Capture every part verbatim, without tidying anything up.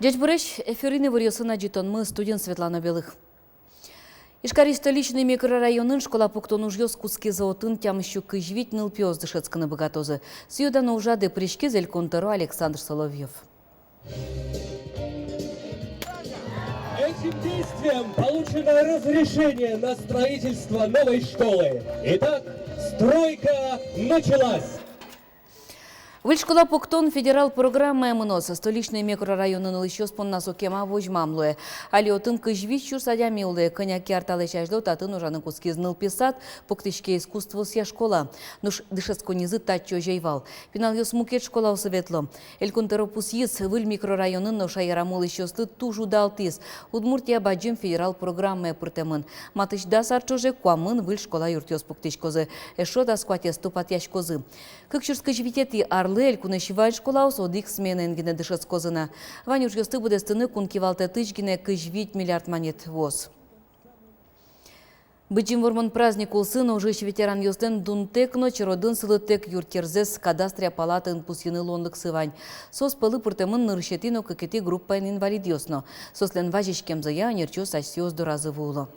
Ӟечбуресь! Эфирын «Иворъёс» но ӝытонмы, студиын Светлана Белых. Ижкарысь Столичный микрорайонын школа пуктон ужъёс кутскизы. Отын тямыссю кызь вить нылпиос дышетскыны быгатозы. Сӥё-дано ужрадэ пыриськиз Элькун тӧро Александр Соловьёв. Этим действием получено разрешение на строительство новой школы. Итак, стройка началась. Выль школа пуктон федерал программае мыноз. Столичный микрорайонын улӥсьёс понна со кема возьмам луэ. Али отын кызь вить сюрс адями улэ. Кӧня ке ар талэсь азьло татын ужаны кутскиз нылпи сад, пуктӥське искусствоосъя школа. Нош дышетсконнизы татчы озьы ӧй вал. Пиналъёс мукет школаосы ветло. Элькун тӧро пусйиз, выль микрорайонын но шаерамы улӥсьёслы туж удалтӥз. Удмуртия бадӟым федерал программае пыртэмын. Матысь дас ар ӵоже куамын выль школа юртъёс пуктӥськозы, эшшо дас куатез тупатъяськозы. Кык сюрс кызь витетӥ арлы элькунысь вань школаос одӥг сменаен гинэ дышетскозы на. Вань ужъёсты быдэстыны кун кивалтэтысь гинэ кызь вить миллиард манет вуоз. Быдӟым Вормон праздник улсын ожысь ветеранъёслэн дунтэк но черодын сылытэк юртъерзэс кадастръя палатаын пусйыны луонлыксы вань. Соос пӧлы пыртэмын нырысетӥ но кыкетӥ группаен инвалидъёс но. Соослэн вазиськемзыя ӧнерчиос асьсэос доразы вуыло.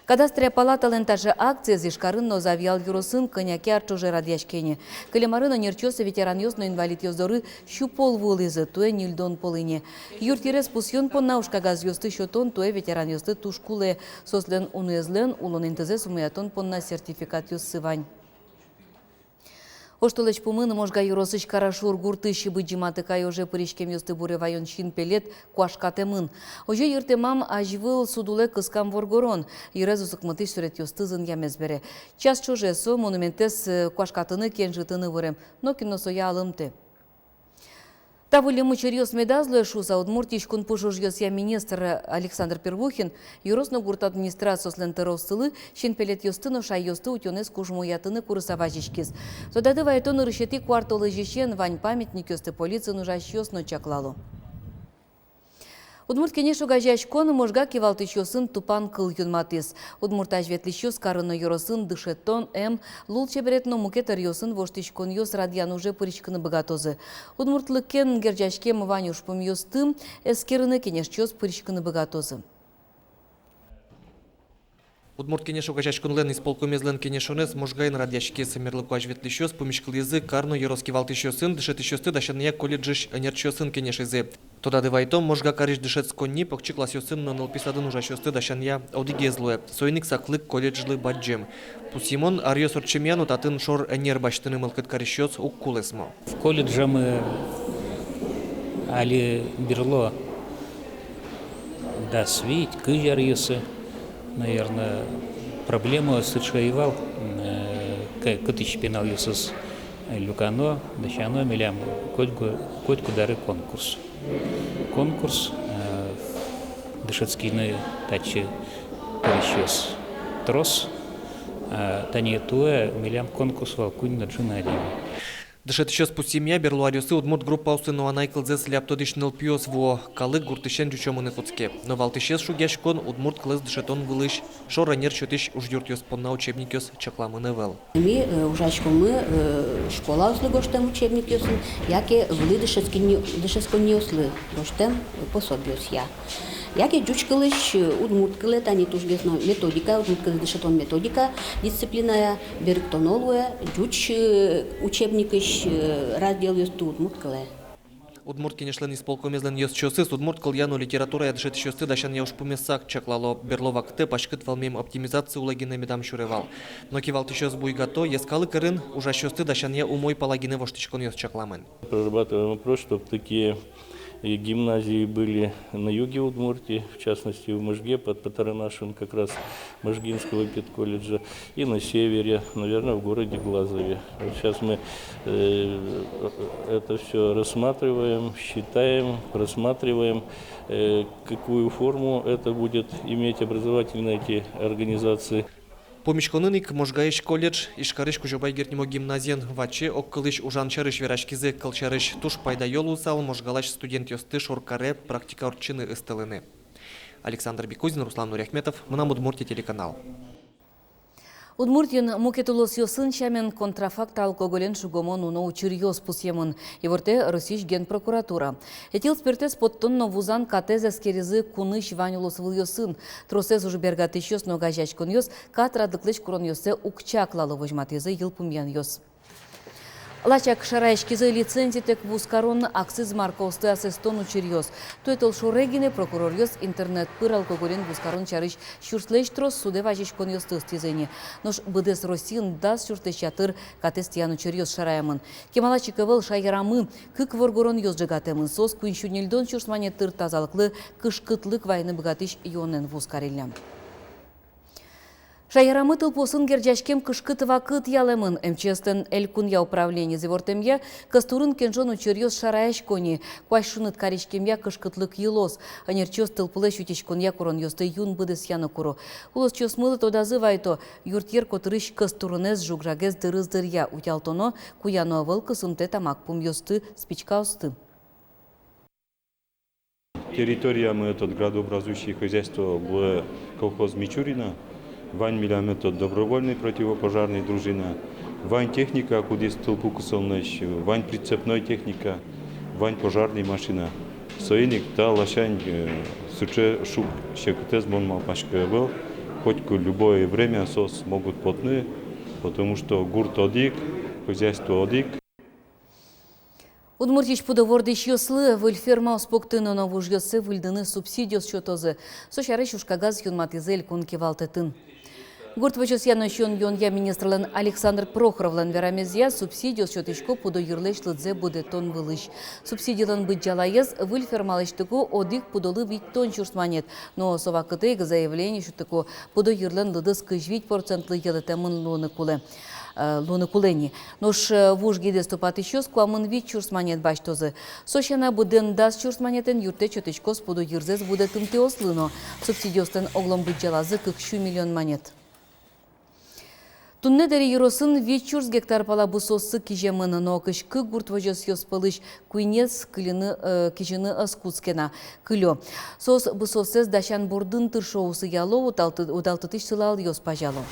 Кадастръя палаталэн таӵе акциез Ижкарын но Завьял ёросын кӧня ке ар ӵоже радъяське ини. Кылем арын ӧнерчиос ветеранъёс но инвалидъёс доры сю пол вуылӥзы, туэ ньыльдон пол ини. Юртъерез пусъён понна ужкагазъёсты сётон туэ ветеранъёслы туж кулэ. Соослэн уноезлэн улон интызэс умоятон понна сертификатъёссы вань. Оштолэзь пумын Можга ёросысь Карашур гуртысь Быдӟым Атыкай оже пыриськемъёсты буре ваён синпелет куашкатэмын. Озьы йыртэмам азьвыл суд улэ кыскам воргорон. Йырез усыкмытӥсь суретъёсты зынъямез бере. Час ӵоже со монументэз, э, куашкатыны, кенжытыны вырем. Нокин но сое ӧй лымты. Та выллем учыръёс медаз луэ шуыса, Удмуртиысь кун пуш ужъёсъя министр Александр Первухин ёрос но гурт администрациослэн тӧрооссылы синпелетъёсты но шайёсты утёнэз кужмоятыны курыса вазиськиз. Тодады вайытом, нырысетӥ куартолэзьысен вань памятникъёсты полициын ужасьёс но чаклало. Удмурт Кенеш огазеяськон Можга кивалтӥсьёсын тупан кыл юнматӥз. Удмурт азьветлӥсьёс карын но ёросын дышетон, эм, лулчеберет но мукет ӧръёсын воштӥськонъёс радъян уже пыриськыны быгатозы. Удмуртлыкен герӟаськем вань ужпумъёсты эскерыны кенешчиос пыриськыны быгатозы. Удмурт Кенеш огазеяськонлэн исполкомезлэн кенешонэз Можгаын радъяськиз. Мерлыко азьветлӥсьёс пумиськылӥзы кар но ёрос кивалтӥсьёсын, дышетӥсьёсты дасянъя колледжысь ӧнерчиосын кенешизы. Тодады вайытом, Можга карысь дышетсконни покчи классъёсын но нылпи садын ужасьёсты дасянъя одӥгез луэ. Соин ик саклык колледжлы бадӟым. Пусйымон, аръёс ортчемъя но татын шор ӧнер басьтыны мылкыд карисьёс уг кулэсмо. Колледжамы али берло дас вить, кызь аръёсы, наверно, проблема сыӵе ӧй вал, э, к-, кытысь пиналъёсыз люкано, дасяно. Милям котьку-, котькуд ары конкурс. Конкурс, э, дышетскыны татчы пырисьёс трос, а тани туэ милям конкурс вал куинь но ӝыны адями. Дышетӥсьёс пусйемъя, берло аръёсы удмурт группаосы но анай кылзэс ляб тодӥсь нылпиос вуо. Калык гуртысен ӟучомыны кутске. Но валтӥсез шугъяськон — удмурт кылэз дышетон вылысь шор ӧнер сётӥсь ужъюртъёс понна учебникъёс чакламын ӧвӧл. Ми, э, ужаськомы, э, школаослы гожтэм учебникъёсын, яке вылӥ дышетсконни-, дышетсконниослы гожтэм пособиосъя. Яке ӟуч кылысь, э, удмурт кылэ, тани тужгес но методика, удмурт кылэз дышетон методика дисциплиная берыктоно луэ ӟуч, э, учебникысь, э, разделъёсты удмурт кылэ. Удмурт Кенешлэн исполкомезлэн ёзчиосыз удмурт кылъя но литературая дышетӥсьёсты дасянъя ужпумез сак чаклало. Берло вакытэ паськыт вӧлмем оптимизация улэ гинэ медам сюре вал. Но кивалтӥсьёс буйгато, йӧскалык ӧрын ужасьёсты дасянъя умой пала гинэ воштӥськонъёс чакламын. Прорабатываем вопрос, чтоб такие и гимназии были на юге Удмуртии, в частности, в Можге, под Патаранашем, как раз Можгинского педколледжа, и на севере, наверное, в городе Глазове. Вот сейчас мы, э, это всё рассматриваем, считаем, просматриваем, э, какую форму это будет иметь образовательные эти организации. Пумиськонын ик Можгаысь колледж Ижкарысь Кузебай Герд нимо гимназиен ваче огкылысь ужан сярысь вераськизы. Кылсярысь, туж пайдаё луысал можгалась студентъёсты шоркаре практика ортчыны ыстылыны. Александр Бекузин, Руслан Нуриахметов, «Мынам Удмуртие» телеканал. Удмуртиын мукет улосъёсын сямен контрафакт алкоголен шугомон уно учыръёс пусъемын, ивортэ Россиысь Генпрокуратура. Этил спиртэз поттон но вузан катэз эскеризы кунысь вань улосвылъёсын. Тросэз уж бергатӥсьёс но огазеяськонъёс кат радлыклэсь куронъёссэ уг чаклало, возьматӥзы йылпумъянъёс. Лачак шараяськизы лицензитэк вузкарон, акциз маркаосты асэстон учыръёс. Туэ толшоре гинэ прокуроръёс интернет пыр алкоголен вузкарон сярысь сюрслэсь трос судэ вазиськонъёсты ыстӥзы ини. Нош быдэс Россиын дас сюрслэсь ятыр катэз тӥян учыръёс шараямын. Кемалась ик ӧвӧл шаерамы кык воргоронъёс ӝегатэмын. Соос куинь сю ньыльдон сюрс манет тыр тазалыклы, кышкытлык вайыны быгатӥсь юонэн вузкариллям. Шаерамы тылпуосын герӟаськем кышкыт вакыт ялэмын. Эм Ч С-тэн элькунъя управлениез ивортэмъя, Кӧстурын кенжон учыръёс шараясько ни. Куазь шуныт кариськемъя кышкытлык йылоз. Ӧнерчиос тылпулэсь утиськонъя куронъёсты юн быдэсъяны куро. Улосчиосмылы тодазы вайто: юртъер котырысь Кӧстурынэз жуг-жагез дырыз дыръя утялтоно, куяно ӧвӧл кысымтэ тамак пумъёсты, спичкаосты. Территориямы этот градообразующее хозяйство луэ колхоз Мичурино. Вань милям этот добровольный противопожарный дружина. Вань техника, кудӥз тылпу кысонлэсь, вань прицепной техника, вань пожарный машина. Соин ик та ласянь, э, сыӵе шуг-секытэз, мон малпасько, ӧвӧл. Котьку, любое время соос могут потыны, потому что гурт одӥг, хозяйство одӥг. Удмуртиысь пудо вордӥсьёслы выль фермаос пуктыны но вужъёссэ выльдыны субсидиос сётозы. Со сярысь ужкагаз юнматӥзы элькун кивалтэтын. Гурт возёсъя но сиён-юонъя министрлэн Александр Прохоровлэн верамезъя, субсидиос сётӥсько пудо йырлэсь лыдзэ будэтон вылысь. Субсидилэн быдӟалаез: выль ферма лэсьтыку, одӥг пудолы витьтон сюрс манет. Но со вакытэ ик заявление сётыку, пудо йырлэн лыдыз кызь вить процентлы йылэтэмын луыны кулэ, э, луыны кулэ ни. Нош, э, вуж гидэз тупатӥсьёс куамын вить сюрс манет басьтозы. Со сяна, быдэн дас сюрс манетэн юрттэт сётӥськоз пудо йырзэс будэтымтэослы но. Субсидиослэн оглом быдӟалазы кык сю миллион манет. Туннэ Дэри ёросын вить сюрс гектар пала бусыоссы киземын, но кызь кык гурт возёсъёс пӧлысь куинез кыльыны, э, кизьыны ӧз кутске на. Кылё. Соос бусыоссэс дасян бордын тыршо, усыяло, удалты-, удалтытӥсь сылалъёс пазяло.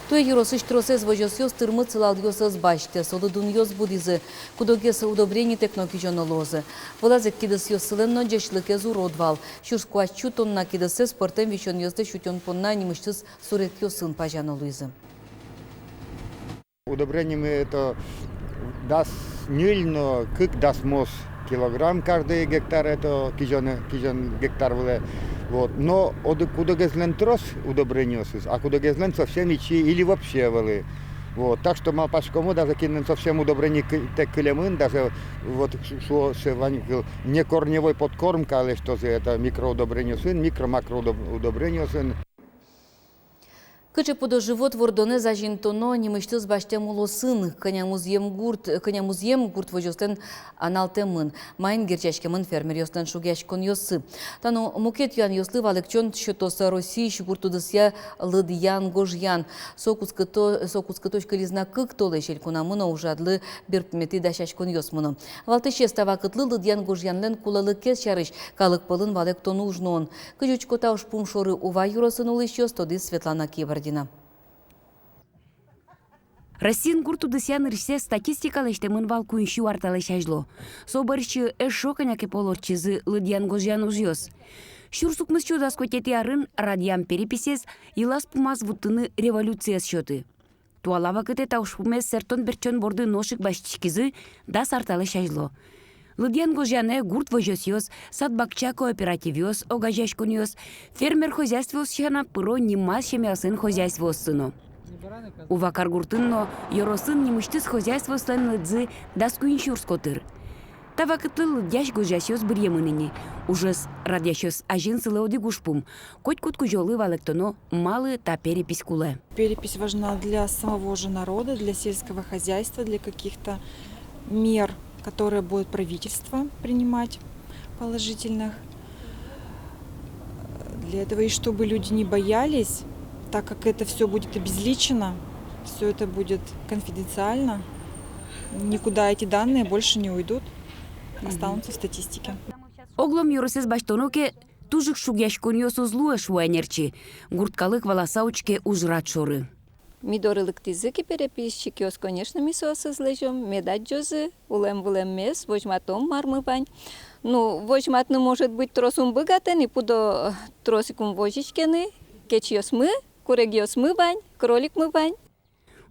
Туэ ёросысь тросэз возёсъёс тырмыт сылалъёс ӧз басьтэ, солы дунъёс будӥзы. Куд-огез удобренитэк но кизёно луозы. Вылаз ик кидысъёссылэн но ӟечлыкез урод вал. Сюрс куать сю тонна кидыссэс пӧртэм висёнъёслэсь утён понна нимысьтыз суретъёсын пазяно луизы. Удобрениемы это дас ньыль но кык дасмос килограмм каждый гектар, это кизён, кизён гектар вылэ. Вот. Но оды-, куд-огезлэн трос удобрениосыз, а куд-огезлэн совсем ичи или вообще ӧвӧл. Вот. Так что малпаськомы, даже кинлэн совсем удобрениетэк кылемын, даже вот шу-, шуо, сэ вань кыл, не корневой подкормка лэсьтозы, это микроудобрениосын, микро-макроудобрениосын. Кыӵе пудо-живот вордонэз азинтоно нимысьтыз басьтэм улосын? Кӧня музъем гурт, кӧня музъем гурт возёслэн аналтэмын? Маин герӟаськемын фермеръёслэн шугъяськонъёссы? Та но мукет юанъёслы валэкчион сётоз Россиысь гурт удысъя лыдъян-гожъян. Со кутскыто-, со кутскытозь кылиз на кык толэзь. Элькунамы но ужрадлы берпуметӥ дасяськонъёс мыно. Валтӥсез та вакытлы лыдъян-гожъянлэн кулэлыкез сярысь калык пӧлын валэктон уж нуон. Кызь учко та ужпум шоры Ува ёросын улӥсьёс, тодӥз Светлана Кибардина. Россиын гурт удысъя нырысьсэ статистика лэсьтэмын вал куинь сю ар талэсь азьло. Со бӧрсьы эшшо кӧня ке пол ортчизы лыдъян-гожъян ужъёс. Сюрс укмыс сю дас куатетӥ арын радъям переписез йылаз-пумаз вуттыны революциез сётӥ. Туала вакытэ та ужпумез сэрттон-бертчон борды нош ик басьтӥськизы дас ар талэсь азьло. Лыдъян-гожъянэ гурт возёсъёс, сад-бакча кооперативъёс, огазеяськонъёс, фермер хозяйствоос сяна пыро нимаз семьяослэн хозяйствооссы но. Ува каргуртын но ёросын нимысьтыз хозяйствоослэн лыдзы дас куинь сюрс котыр. Та вакытлы лыдъясь-гожъясьёс быръемын ини. Ужез радъясьёс азьын сылэ одӥг ужпум. Котькуд кузёлы валэктоно, малы та перепись кулэ. Перепись важна для самого же народа, для сельского хозяйства, для каких-то мер, которые будет правительство принимать положительных. Для этого, и чтобы люди не боялись, так как это всё будет обезличено, всё это будет конфиденциально, никуда эти данные больше не уйдут, останутся в статистике. Оглом ёросэз басьтоно ке, туж ик шугъяськонъёс уз луэ, шуэ ӧнерчи. Гурт калык валаса учке ужрад шоры. Ми доры лыктӥзы ке переписчикъёс, конечно, ми соосыз лэзём, мед адӟозы улэм-вылэммес, возьматом, мар ми вань. Ну, возьматыны, может быть, трос ум быгатэ ни, пудо, э, трос ик ум возиське ни, кечъёсмы, курегъёсмы вань, кроликмы вань.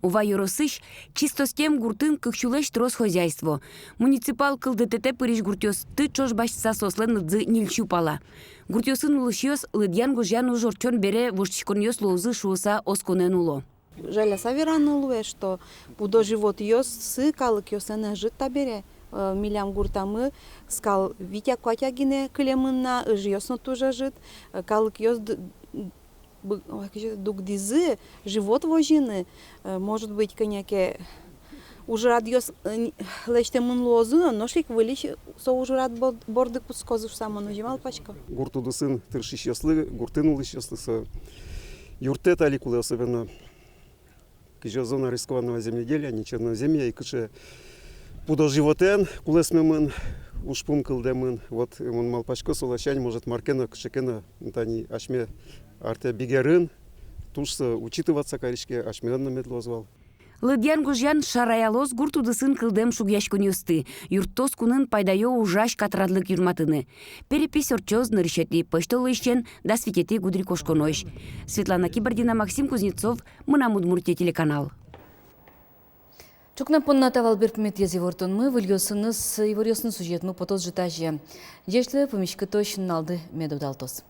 Ува ёросысь Чистоскен гуртын кык сюлэсь трос хозяйство. Муниципал кылдытэтэ пырись гуртъёсты ӵош басьтыса, соослэн лыдзы ньыль сю пала. Гуртъёсын улӥсьёс лыдъян-гожъян уж ортчон бере воштӥськонъёс луозы шуыса осконэн уло. Жаляса вераны луэ, что пудо-животъёссы калыкъёслэн ӧжыт табере. Э, милям гуртамы скал вить-а, куать-а гинэ кылемын на, ыжъёс но туж ӧжыт. Э, калыкъёс д-, бы-, ой, кызьы, дугдӥзы живот возьыны. Э, может быть, кӧня ке ужрадъёс, э, н-, лэсьтэмын луозы но, нош ик выльысь со ужрад бор-, борды кутскозы шуса мон озьы малпасько. Гурт удысын тыршисьёслы, гуртын улӥсьёслы со юрттэт али кулэ, особенно кызьы зона рискованного земледелия, нечёрноземья, и кыӵе пудо-животэн кулэсмемын, ужпум кылдэмын. Вот мон малпасько, со ласянь, может, мар ке но, кыӵе ке но, тани асьме артэ бигерын туж со учитываться кариське, асьмелэн но мед луоз вал. Лыдъян-гожъян шараялоз гурт удысын кылдэм шугъяськонъёсты, юрттоз кунын пайдаё ужась катрадлык юнматыны. Перепись ортчоз нырысетӥ пӧсьтолэзьысен дас витетӥ гудырикошконозь. Светлана Кибардина, Максим Кузнецов, «Мынам Удмуртие» телеканал. Ӵукна понна та вал берпуметӥез ивортонмы. Выльёсыныз иворъёсын сюжетмы потоз ӝытазе. Ӟеч луэ, пумиськытозь нуналды мед удалтоз.